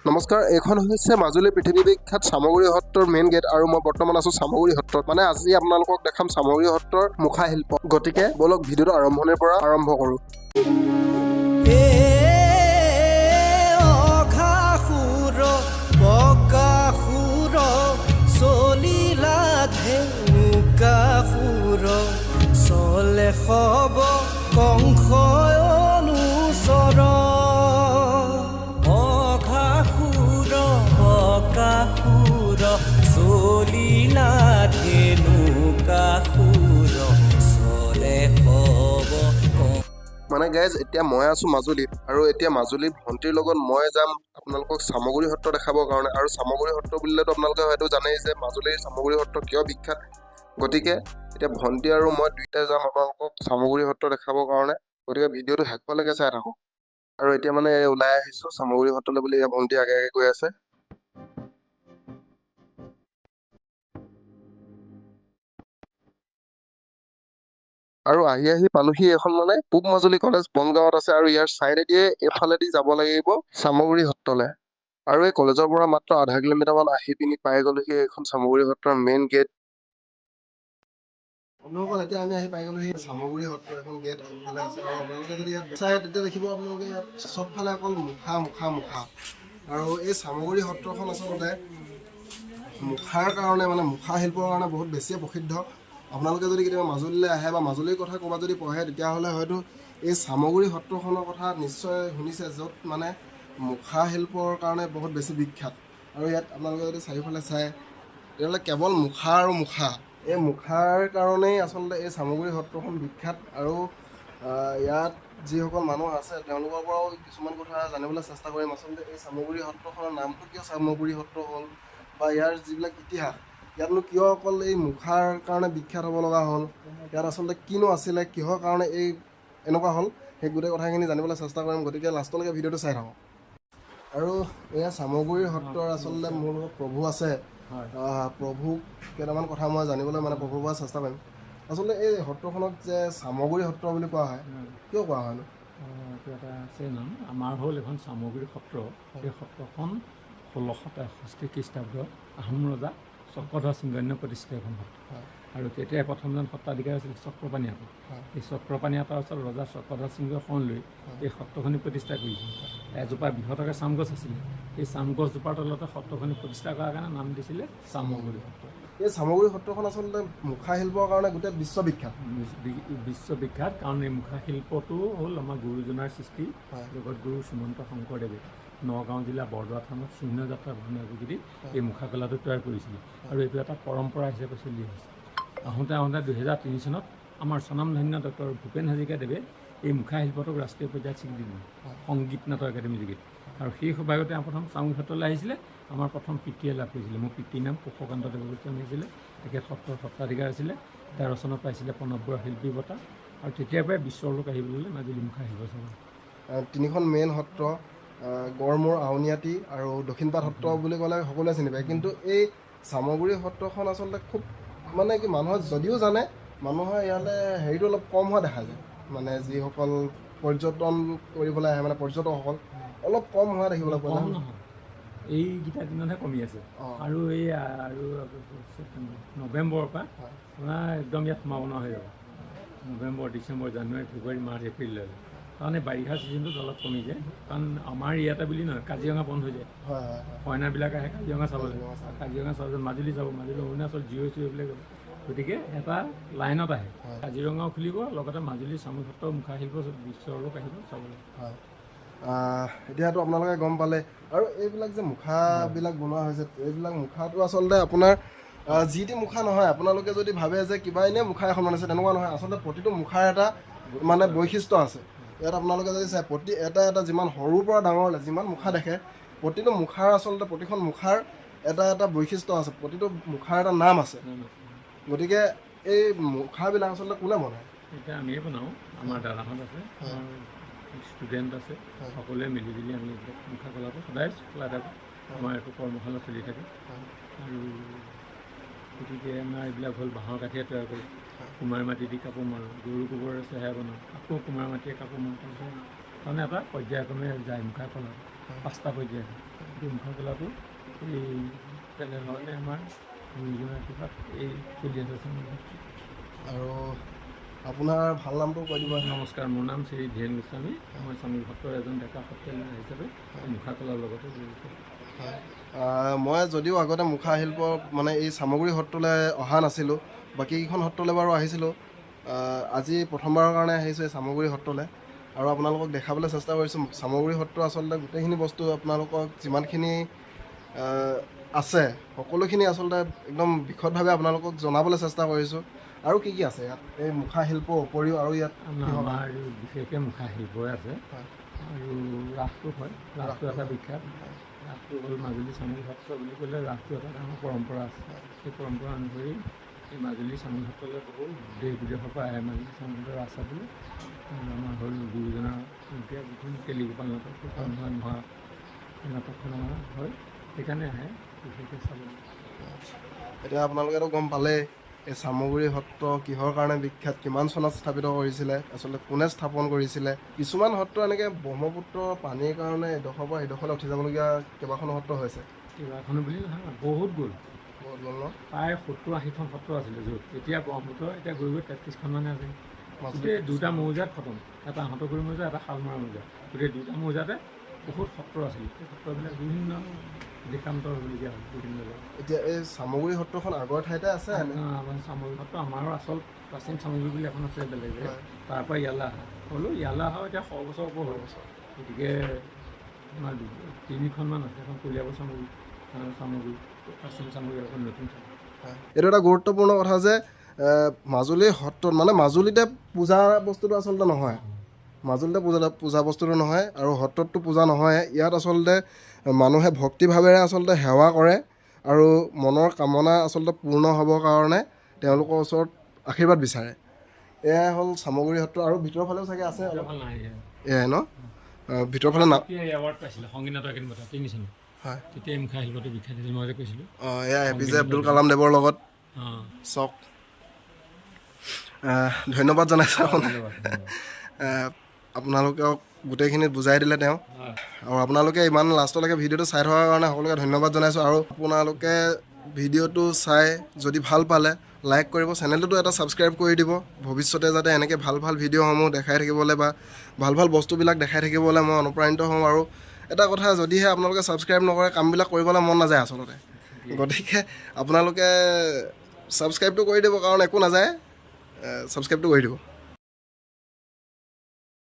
নমস্কাৰ, এইখন হৈছে মাজুলী পৃথিৱী বিখ্যাত চামগুৰি সত্ৰৰ মেইন গেট আৰু মই বৰ্তমান আছো চামগুৰি সত্ৰত। মানে আজি আপোনালোকক দেখাম চামগুৰি সত্ৰৰ মুখা শিল্প। গতিকে ব'লক, ভিডিঅ'টো আৰম্ভণিৰ পৰা আৰম্ভ কৰোঁ। এ অঘাসুৰ বকাসুৰ চলিলা ধেনুকাসুৰ চলে সব কংস অনুচৰ। অঘাসুৰ বকাসুৰ চলিলা ধেনুকাসুৰ চলে সব। মানে গাইজ, এতিয়া মই আছো মাজুলীত আৰু এতিয়া মাজুলীৰ ভণ্টিৰ লগত মই যাম আপোনালোকক চামগুৰি সত্ৰ দেখাবৰ কাৰণে। আৰু চামগুৰি সত্ৰ বুলিলেতো আপোনালোকে হয়তো জানেই যে মাজুলীৰ চামগুৰি সত্ৰ কিয় বিখ্যাত। গতিকে এতিয়া ভণ্টি আৰু মই দুয়োটাই যাম আপোনালোকক চামগুৰি সত্ৰ দেখাবৰ কাৰণে। গতিকে ভিডিঅ'টো শেষলৈকে চাই থাকক। আৰু এতিয়া মানে ওলাই আহিছো চামগুৰি সত্ৰলৈ বুলি, এয়া ভণ্টি আগে আগে গৈ আছে। আৰু আহি আহি পালোহি এখন মানে পূব মাজুলী কলেজ বনগাঁৱত আছে আৰু ইয়াৰ চাইডেদিয়ে এইফালেদি যাব লাগিব চামগুৰি সত্ৰলে। আৰু এই কলেজৰ পৰা মাত্ৰ আধা কিলোমিটাৰ মান আহি পিনি পাই গ'লোহি এইখন চামগুৰি সত্ৰৰ মেইন গেট। বন্ধুসকল, এতিয়া আমি আহি পাই গ'লোহি চামগুৰি সত্ৰ। এখন গেট আগফালে আছে আৰু আপোনালোকে যদি ইয়াত চাই, তেতিয়া দেখিব আপোনালোকে ইয়াত চবফালে অকল মুখা, মুখা, মুখা। আৰু এই চামগুৰি সত্ৰখন আচলতে মুখাৰ কাৰণে, মানে মুখা শিল্পৰ কাৰণে বহুত বেছিয়ে প্ৰসিদ্ধ। আপোনালোকে যদি কেতিয়াবা মাজুলীলৈ আহে বা মাজুলীৰ কথা ক'ৰবাত যদি পঢ়ে, তেতিয়াহ'লে হয়তো এই চামগুৰি সত্ৰখনৰ কথা নিশ্চয় শুনিছে, য'ত মানে মুখা শিল্পৰ কাৰণে বহুত বেছি বিখ্যাত। আৰু ইয়াত আপোনালোকে যদি চাৰিওফালে চায়, তেতিয়াহ'লে কেৱল মুখা আৰু মুখা। এই মুখাৰ কাৰণেই আচলতে এই চামগুৰি সত্ৰখন বিখ্যাত। আৰু ইয়াত যিসকল মানুহ আছে, তেওঁলোকৰ পৰাও কিছুমান কথা জানিবলৈ চেষ্টা কৰিম। আচলতে এই চামগুৰি সত্ৰখনৰ নামটো কিয় চামগুৰি সত্ৰ হ'ল বা ইয়াৰ যিবিলাক ইতিহাস, ইয়াতনো কিয় অকল এই মুখাৰ কাৰণে বিখ্যাত হ'ব লগা হ'ল, ইয়াত আচলতে কিনো আছিলে, কিহৰ কাৰণে এই এনেকুৱা হ'ল, সেই গোটেই কথাখিনি জানিবলৈ চেষ্টা কৰিম। গতিকে লাষ্টলৈকে ভিডিঅ'টো চাই থাকক। আৰু এয়া চামগুৰি সত্ৰৰ আচলতে মোৰ লগত প্ৰভু আছে। প্ৰভুক কেইটামান কথা মই জানিবলৈ, মানে প্ৰভুৰ পৰা চেষ্টা কৰিম। আচলতে এই সত্ৰখনক যে চামগুৰি সত্ৰ বুলি কোৱা হয়, কিয় কোৱা হয়নো? এইটো এটা আছে নাম। আমাৰ হ'ল এখন চামগুৰি সত্ৰ। এই সত্ৰখন 1663 খ্ৰীষ্টাব্দত আহোম ৰজা চক্ৰধ্বজ সিংহন্য প্ৰতিষ্ঠিত এখন সত্ৰ। আৰু তেতিয়া প্ৰথমজন সত্ৰাধিকাৰী আছিল চক্ৰপাণি আতা। এই চক্ৰপাণি আতাৰ ওচৰত ৰজা চক্ৰধ্বজ সিংহই শৰণ লৈ এই সত্ৰখনি প্ৰতিষ্ঠা কৰিছিল। এজোপা বৃহৎকে চাম গছ আছিলে। এই চাম গছজোপাৰ তলতে সত্ৰখনি প্ৰতিষ্ঠা কৰাৰ কাৰণে নাম দিছিলে চামগুৰি সত্ৰ। এই চামগুৰি সত্ৰখন আচলতে মুখা শিল্পৰ কাৰণে গোটেই বিশ্ববিখ্যাত। বিশ্ববিখ্যাত, কাৰণ এই মুখা শিল্পটো হ'ল আমাৰ গুৰুজনাৰ সৃষ্টি। জগতগুৰু শ্ৰীমন্ত শংকৰদেৱে নগাঁও জিলা বৰদোৱা থানত চিহ্ন যাত্ৰা ভাওনাৰ যোগেদি এই মুখা কলাটো তৈয়াৰ কৰিছিলে আৰু এইটো এটা পৰম্পৰা হিচাপে চলি আহিছে। আহোঁতে আহোঁতে 2003 চনত আমাৰ স্বনামধন্য ডক্টৰ ভূপেন হাজৰিকাদেৱে এই মুখা শিল্পটোক ৰাষ্ট্ৰীয় পৰ্যায়ত স্বীকৃতি দিলে সংগীত নাটক একাডেমী যোগেদি। আৰু সেই সৌভাগ্যতে তেওঁ প্ৰথম চামগুৰি সত্ৰলৈ আহিছিলে। আমাৰ প্ৰথম পিতৃয়ে লাভ কৰিছিলে। মোৰ পিতৃৰ নাম কোষকান্ত দেৱগোস্বামী আছিলে। তেখেত সত্ৰৰ সত্ৰাধিকাৰ আছিলে। 13 চনত পাইছিলে প্ৰণৱ বৰুৱা শিল্পী বঁটা আৰু তেতিয়াৰ পৰাই বিশ্বৰ লোক আহিবলৈ ল'লে মাজুলী মুখা শিল্প চাবলৈ। তিনিখন মেইন সত্ৰ, গড়মূৰ, আউনীআটী আৰু দক্ষিণপাট সত্ৰ বুলি ক'লে সকলোৱে চিনি পায়। কিন্তু এই চামগুৰি সত্ৰখন আচলতে খুব, মানে কি, মানুহে যদিও জানে, মানুহৰ ইয়ালৈ হেৰিটো অলপ কম হোৱা দেখা যায়। মানে যিসকল পৰ্যটন কৰিবলৈ আহে, মানে পৰ্যটকসকল অলপ কম হোৱা দেখিবলৈ পোৱা কম যায়। নহয়, এইকেইটা দিনতহে কমি আছে। আৰু এই আৰু ছেপ্টেম্বৰ নৱেম্বৰৰ পৰা আপোনাৰ একদম ইয়াত সোমাব নোৱাৰা হৈ যাব। নৱেম্বৰ, ডিচেম্বৰ, জানুৱাৰী, ফেব্ৰুৱাৰী, মাৰ্চ, এপ্ৰিললৈ। কাৰণ এই বাৰিষা ছিজনটোত অলপ কমি যায়। কাৰণ আমাৰ ইয়াতে বুলি নহয়, কাজিৰঙা বন্ধ হৈ যায়। হয় হয় হয় ফৰেনাৰবিলাক আহে কাজিৰঙা চাবলৈ। কাজিৰঙা চাবলৈ। কাজিৰঙা চাবলৈ মাজুলী যাব, মাজুলী, অৰুণাচল, জিঅ' চিঅ' এইবিলাক যাব। গতিকে এটা লাইনত আহে। কাজিৰঙাও খুলিব, লগতে মাজুলী চামগুৰি সত্ৰ মুখা শিল্প চব বিশ্বৰ লোক আহিব চাবলৈ। হয়, এতিয়াতো আপোনালোকে গম পালে। আৰু এইবিলাক যে মুখাবিলাক বনোৱা হৈছে, এইবিলাক মুখাটো আচলতে আপোনাৰ যি টি মুখা নহয়। আপোনালোকে যদি ভাবে যে কিবা এনেই মুখা এখন বনাইছে, তেনেকুৱা নহয়। আচলতে প্ৰতিটো মুখাৰ এটা মানে বৈশিষ্ট্য আছে। ইয়াত আপোনালোকে যদি চায়, প্ৰতি এটা এটা, যিমান সৰুৰ পৰা ডাঙৰলৈ যিমান মুখা দেখে, প্ৰতিটো মুখাৰ আচলতে প্ৰতিখন মুখাৰ এটা এটা বৈশিষ্ট্য আছে, প্ৰতিটো মুখাৰ এটা নাম আছে। গতিকে এই মুখাবিলাক আচলতে কোনে বনায়? এতিয়া আমিয়ে বনাওঁ। আমাৰ দাদাহঁত আছে, আমাৰ ষ্টুডেণ্ট আছে। সকলোৱে মিলি জুলি আমি এইবিলাক মুখা কলাটো সদায় চলাই থাকোঁ। আমাৰ এইটো কৰ্মশালা চলি থাকে। আৰু গতিকে আমাৰ এইবিলাক হ'ল বাঁহৰ কাঠিয়ে তৈয়াৰ কৰোঁ, কুমাৰ মাটি দি কাপোৰ মাৰোঁ, গৰু গোবৰেৰে চেহেৰা বনাওঁ, আকৌ কুমাৰ মাটিৰে কাপোৰ মাৰোঁ। তাৰপিছত তাৰমানে এটা পৰ্যায়ক্ৰমে যায় মুখা কলাটো, পাঁচটা পৰ্যায়। গতিকে মুখাকলাটো এই তেনেধৰণে আমাৰ গুৰুজনাৰ কৃপাত এই চলি আছে চামগুৰি সত্ৰ। আৰু আপোনাৰ ভাল নামটো কৈ দিব। নমস্কাৰ, মোৰ নাম শ্ৰী ধীৰেণ গোস্বামী। মই চামগুৰি সত্ৰৰ এজন ডেকা সত্ৰীয়া হিচাপে এই মুখাকলাৰ লগতে জড়িত। হয়। মই যদিও আগতে মুখা শিল্প মানে এই চামগুৰি সত্ৰলৈ অহা নাছিলোঁ, বাকীকেইখন সত্ৰলৈ বাৰু আহিছিলোঁ। আজি প্ৰথমবাৰৰ কাৰণে আহিছোঁ এই চামগুৰি সত্ৰলৈ আৰু আপোনালোকক দেখাবলৈ চেষ্টা কৰিছোঁ। চামগুৰি সত্ৰ আচলতে গোটেইখিনি বস্তু আপোনালোকক যিমানখিনি আছে সকলোখিনি আচলতে একদম বিশদভাৱে আপোনালোকক জনাবলৈ চেষ্টা কৰিছোঁ। আৰু কি কি আছে ইয়াত এই মুখা শিল্পৰ উপৰিও আৰু ইয়াত? আমাৰ বিশেষকৈ মুখা শিল্পই আছে। হয়। আৰু ৰাসটো হয়, ৰাসটো এটা বিখ্যাত। ৰাসটো হ'ল মাজুলী চামগুৰি সত্ৰ বুলি ক'লে ৰাসটো এটা ডাঙৰ পৰম্পৰা আছে। সেই পৰম্পৰা অনুসৰি এই মাজুলী চামগুৰি সত্ৰলৈ বহু দেশ বিদেশৰ পৰা আহে মাজুলী চামগুৰি ৰাস চাবলৈ। আৰু আমাৰ হ'ল গুৰুজনাৰ এতিয়া যিখন কেলিগোপাল নাটক, সেইখন হয়, মহা নাটকখন আমাৰ হয়, সেইকাৰণে আহে বিশেষকৈ চাবলৈ। এতিয়া আপোনালোকেতো গম পালেই এই চামগুৰি সত্ৰ কিহৰ কাৰণে বিখ্যাত, কিমান চনত স্থাপিত কৰিছিলে, আচলতে কোনে স্থাপন কৰিছিলে। কিছুমান সত্ৰ এনেকৈ ব্ৰহ্মপুত্ৰৰ পানীৰ কাৰণে এডোখৰ পৰা সিডোখৰলৈ উঠি যাবলগীয়া কেইবাখনো সত্ৰ হৈছে। কেইবাখনো বুলি নহয়, বহুত গ'ল। বহুত গ'ল ন? প্ৰায় 70-80খন সত্ৰ আছিলে য'ত এতিয়া ব্ৰহ্মপুত্ৰ এতিয়া গৈ গৈ 33খনমানহে আছে। মাজুলী। গোটেই দুটা মৌজাত খতম, এটা আহঁতগুৰি মৌজা, এটা শালমৰা মৌজা। গোটেই দুটা মৌজাতে বহুত সত্ৰ আছিল। সেই সত্ৰবিলাক বিভিন্ন দেশান্তৰ হ'বলগীয়া হ'ল বিভিন্ন জেগাত। এতিয়া এই চামগুৰি সত্ৰখন আগৰ ঠাইতে আছে নে? আমাৰ চামগুৰি সত্ৰ, আমাৰো আচল প্ৰাচীন চামগুৰি বুলি এখন আছে বেলেগ জেগাত। হয়। তাৰ পৰা ইয়ালৈ অহা হ'লেও ইয়ালৈ অহা এতিয়া 100 বছৰ ওপৰ হ'ল। গতিকে আমাৰ তিনিখনমান আছে, এখন কলিয়াবৰ চামগুৰি, এখন চামগুৰি প্ৰাচীন চামগুৰি, এখন নতুন চামগুৰি। এইটো এটা গুৰুত্বপূৰ্ণ কথা যে মাজুলী সত্ৰত মানে মাজুলীতে পূজা বস্তুটো আচলতে নহয়, মাজুলীতে পূজা বস্তুটো নহয় আৰু সত্ৰততো পূজা নহয়। ইয়াত আচলতে মানুহে ভক্তিভাৱেৰে আচলতে সেৱা কৰে আৰু মনৰ কামনা আচলতে পূৰ্ণ হ'বৰ কাৰণে তেওঁলোকৰ ওচৰত আশীৰ্বাদ বিচাৰে। এয়াই হ'ল চামগুৰি সত্ৰ। আৰু ভিতৰৰ ফালেও চাগে আছে অলপ। ভাল নাই। এয়াই ন? ভিতৰৰ ফালে না। তেতিয়া এৱাৰ্ড পাইছিলে সংগীত নাটক একাডেমি বঁটা 3 চনত। হয়। তেতিয়া এই মুখা শিল্পটো বিখ্যাত হৈছিল, মই যে কৈছিলোঁ। অঁ, এয়া A P J Abdul Kalam দেৱৰ লগত। অঁ। চাওক, ধন্যবাদ জনাইছোঁ আপোনাক। আপোনালোকক গোটেইখিনি বুজাই দিলে তেওঁ। হয়। আৰু আপোনালোকে ইমান লাষ্টলৈকে ভিডিঅ'টো চাই থকাৰ কাৰণে সকলোকে ধন্যবাদ জনাইছোঁ। আৰু আপোনালোকে ভিডিঅ'টো চাই যদি ভাল পালে লাইক কৰিব, চেনেলটোতো এটা ছাবস্ক্ৰাইব কৰি দিব, ভৱিষ্যতে যাতে এনেকৈ ভাল ভাল ভিডিঅ'সমূহ দেখাই থাকিবলৈ বা ভাল ভাল বস্তুবিলাক দেখাই থাকিবলৈ মই অনুপ্ৰাণিত হওঁ। আৰু এটা কথা, যদিহে আপোনালোকে ছাবস্ক্ৰাইব নকৰে কামবিলাক কৰিবলৈ মন নাযায় আচলতে। গতিকে আপোনালোকে ছাবস্ক্ৰাইবটো কৰি দিব, কাৰণ একো নাযায়, ছাবস্ক্ৰাইবটো কৰি দিব।